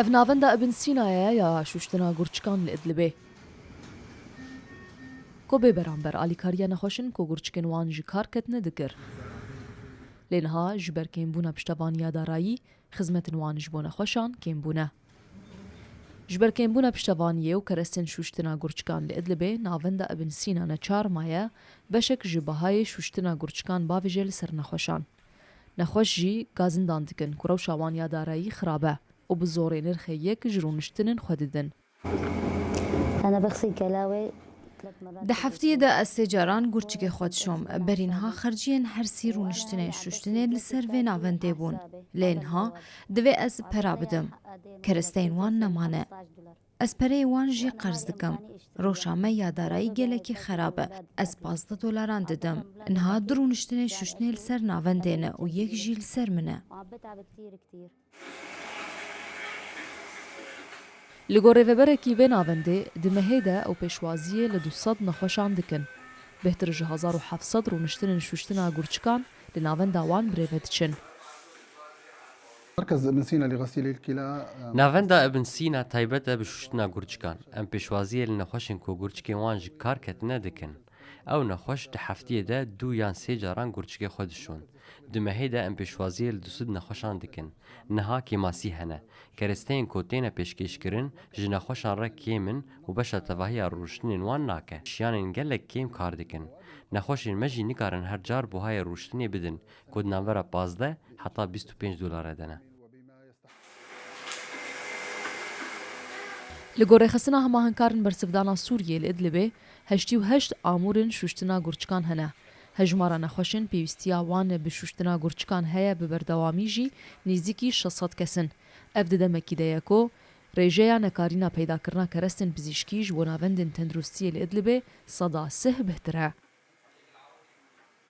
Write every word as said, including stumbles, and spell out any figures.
Ev navenda Ibn Sîna ye ya şûştina gurçikan li Idlibê. Ku bê beramber alîkariya nexweşin ku gurçikên wan ji kar ketine dikir. Lê niha ji ber kêmbûna piştevaniya darayî, xizmetên wan ji bo nexweşan kêm bûne. Ji ber kêmbûna piştevaniyê û kerestên şûştina gurçikan li Idlibê, navenda Ibn Sîna neçar maye beşek ji bahayê şûştina gurçikan bavêje li ser nexweşan. Nexweş jî gazindan dikin ku rewşa wan ya darayî xirab e û bi zorê nirxê yek ji rûniştinên xwe didin. Di heftiyê de ez sê caran gurçikê xwe dişom. Berî niha xerciyên her sî rûniştinên şuştinê li ser vê navendê bûn. Lê niha divê ez pera bidim. Keresteyên wan nemane. Ez pereyê wan jî qerz dikim. Roşa me ya darayî gelekî xerab e. Ez pazdeh dolaran didim. Niha du rûniştinên şuştinê li ser navendê ne û yek jî li ser min e. Li gor rêveberekî vê navendê, di mehê de ew pêşwaziyê li du sed nexweşan dikin. Bêhtir ji hezar û heft sed rûniştinên şûştina gurçikan li navenda wan birêve diçin. مركز ابن سينا لغسيل الكلى. Navenda Ibn Sîna taybet e bi şûştina gurçikan. Em pêşwaziyê li nexweşên ku gurçikên wan ji kar ketine dikin. Ew nexweş di heftiyê de du yan sê caran gurçikê xwe dişon. Di mehê de em pêşwaziyê li du sed nexweşan dikin. Niha kêmasî hene. Keresteyên ku têne pêşkêşkirin ji nexweşan re kêm in û beşa tevahiya rûniştinên wan nake. Şiyanên gelek kêm kar dikin. Nexweşên me jî nikarin her car buhayê rûniştinê bidin ku di navbera pazdeh heta bîst û pênc dolare de ne. Li gor Rêxistina Hemahinkarin Bersivdana Sûriyê li Idlibê heştê û heşt amûrên şûştina gurçikan hene. Hejmara nexweşên pêwîstiya wan bi şûştina gurçikan heye bi berdewamî jî nêzîkî şeş sed kes in. Ev di demekî de ye ku rêjeya nekarîna peydakirina kerestên pizîşkî ji bo navendên tenduristiyê li Idlibê seda sih bêhtir e.